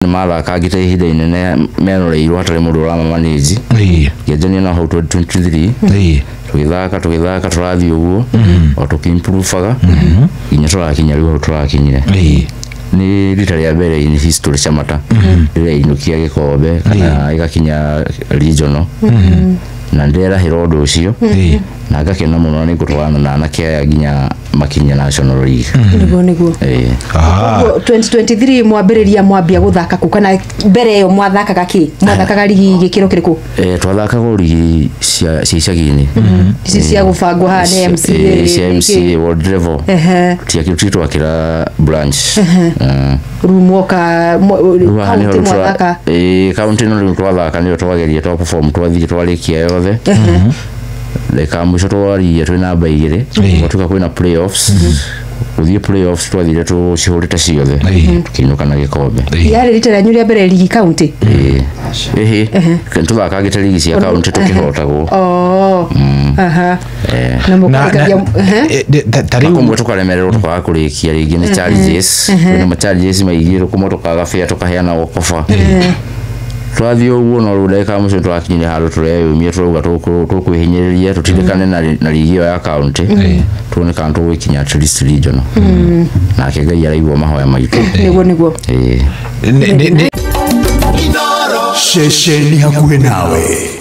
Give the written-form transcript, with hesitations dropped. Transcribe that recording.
Nĩ mathakangĩte ihinda inene meroreirwo hatarĩ mũndũ ũramamanĩnji. Ngĩanjania nao hau 2023. Tũgĩthaka tũrathiĩ ũguo o tũkĩimprovaga nginya tũrakinya rĩu hau tũrakinyire. Nĩ rita rĩa mbere in history Shamata ndĩreinũkia gĩkombe kana ĩgakinya regional, na ndĩrerahĩra ũndũ ũcio na ngakena mũno nĩ ngũtwarana na anake aya nginya makinya national league. Niguo. Koguo 2023 mwambĩrĩria mwambia gũthaka kũ, kana mbere ĩyo mwathakaga kĩ, mwathakaga rigi gĩkĩro kĩrĩkũ? Twathakaga rigi cia icagi-inĩ. Ici cia gũbangwo haha nĩ MCA? Cia MCA ward level. Tiakĩ twakĩra branch. Rĩu mwoka Rĩu haha nĩho kaunti rĩu mwathaka? Kaunti no rĩu twathaka nĩyo twageria twa perform, twathiĩ twarĩkia yothe, ndagĩka ya mũico twaririe twĩ namba 2. Gwatuĩka kwĩna playoffs, gũthiĩ playoffs twathire tũcihũrĩte ciothe, tũkĩinũka na gĩkombe. Yarĩ rita rĩanyu rĩa mbere rigi kaunti? Ĩhĩ, tũthakangĩte rigi cia kaunti tũkĩhotagwo. Oh. Aha. Na mũkarĩkagia ta rĩu Kũmwe tũkaremererwo tũkaga kũrĩkia rĩngĩ nĩ challenges, kwĩna ma challenges maingĩ, kũmwe tũkaga bĩa tũkaheana koba, twathiĩ ũguo, no rĩu ndagĩka ya mũico tũrakinyire handũ tũreyumia, tũrauga tũkwĩhinyĩrĩria tũtindĩkane na rigi ĩyo ya kaunti, tuone kana tũgũkinya at least regional, nake Ngai araigua mahoya maitũ. Niguo. Nĩ- Ceceni hakuhĩ nawe.